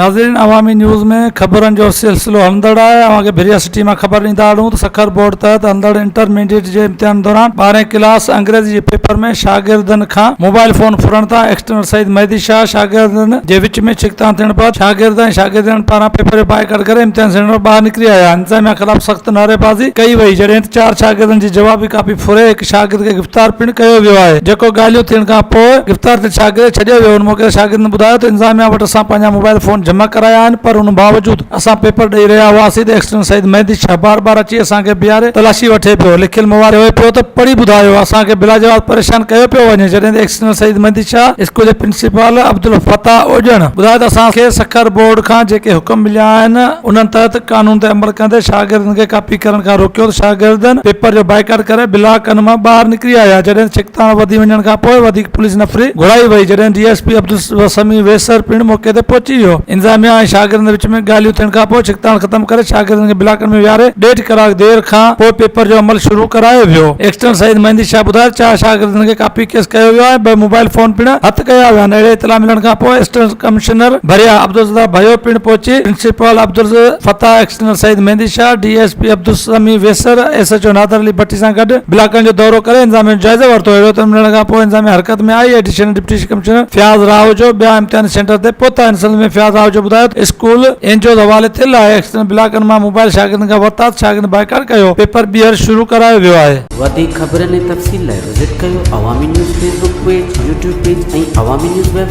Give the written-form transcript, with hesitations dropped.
ناظرين عوامي نيوز ۾ خبرن جو سلسلو هلندڙ آهي اوهان کي ڀريا سٽي مان خبر ڏيندا هلون ته سکر بورڊ تحت هلندڙ انٽرميڊيٽ جي امتحان دوران ٻارهين ڪلاس انگريزي جي پيپر ۾ شاگردن کان موبائل فون ڦرڻ تان ايڪسٽرنل سيد مهدي شاهه شاگردن جي وچ ۾ ڇڪتاڻ ٿيڻ بعد شاگرد ۽ شاگردياڻين پاران پيپر جو بائيڪاٽ ڪري امتحان سينٽر مان ٻاهر نڪري آيا انتظاميا خلاف سخت نعريبازي ڪئي وئي جڏهن ته چار شاگردن جي جوابي ڪاپي ڦري هڪ شاگرد کي گرفتار پڻ ڪيو ويو آهي جيڪو ڳالهيون ٿيڻ کان پوء گرفتار ٿيل شاگرد کي ڇڏيو ويو ان موقعي تي شاگردن ٻڌايو ته انتظاميا وٽ اسان پنهنجا موبائل فون جمع ڪرايا آهن پر ان باوجود اسان پيپر ڏئي رهيا هئاسين ته ايڪسٽرنل سيد مهدي شاهه بار بار اچي اسان کي بيهاري تلاشي وٺي پيو لکيل مواد چوي پيو ته پڙهي ٻڌايو اسان کي بلاجواز پريشان ڪيو پيو وڃي جڏهن ته ايڪسٽرنل سيد مهدي شاهه اسڪول جي پرنسپال عبدالفتاح اوڄڻ ٻڌايو ته اسان کي سکر بورڊ کان جيڪي حڪم مليا آهن انهن تحت قانون تي عمل ڪندي شاگردن کي ڪاپي ڪرڻ کان روڪيو ته شاگردن پيپر جو بائيڪاٽ ڪري بلاڪن مان ٻاهر نڪري آيا جڏهن ته ڇڪتاڻ وڌي وڃڻ کان پوء وڌيڪ پوليس نفري گهرائي وئي جڏهن ڊي ايس پي عبدالسميع ويسر پڻ موقعي تي پهچي ويو انتظاميا ۽ شاگردن وچ ۾ ڳالهيون ٿيڻ کان پوء ڇڪتاڻ ختم ڪري شاگردن کي بلاڪن ۾ ويهاري ڏيڍ ڪلاڪ دير کان پوء پيپر جو عمل شروع ڪرايو ويو ايڪسٽرن سيد مهندي شاهه ٻڌايو ته چار شاگردن کي ڪاپي ڪيس ڪيو ويو آهي ۽ ٻه موبائل فون پڻ هٿ ڪيا ويا آهن اهڙي اطلاع ملڻ کان پوء اسسٽنٽ ڪمشنر ڀريا عبدالستار ڀيو پڻ پهچي principal Abdul Fattah external Syed Mehndi Shah, D S P Abdul Sami Wesar, S H O Nadir Ali Bhatti سان گڏ بلاڪن جو دورو ڪري انتظاميا جو جائزو ورتو. اهڙو اطلاع ملڻ کان پوء انتظاميا حرڪت ۾ آئي. Additional deputy commissioner Fayaz Rahoojo ٻيا امتحاني سينٽر تي پهتا. ان سلسلي ۾ فياض راهوجو ٻڌايو ته اسڪول اين جي اوز حوالي ٿيل آهي، ايڪسٽرنل بلاڪن مان موبائل شاگردن کان ورتا ته شاگردن بائيڪاٽ ڪيو، پيپر ٻيهر شروع ڪرايو ويو آهي. وڌيڪ خبرن ۽ تفصيل لاء وزٽ ڪيو Awami news Facebook page, YouTube page ۽ Awami news web.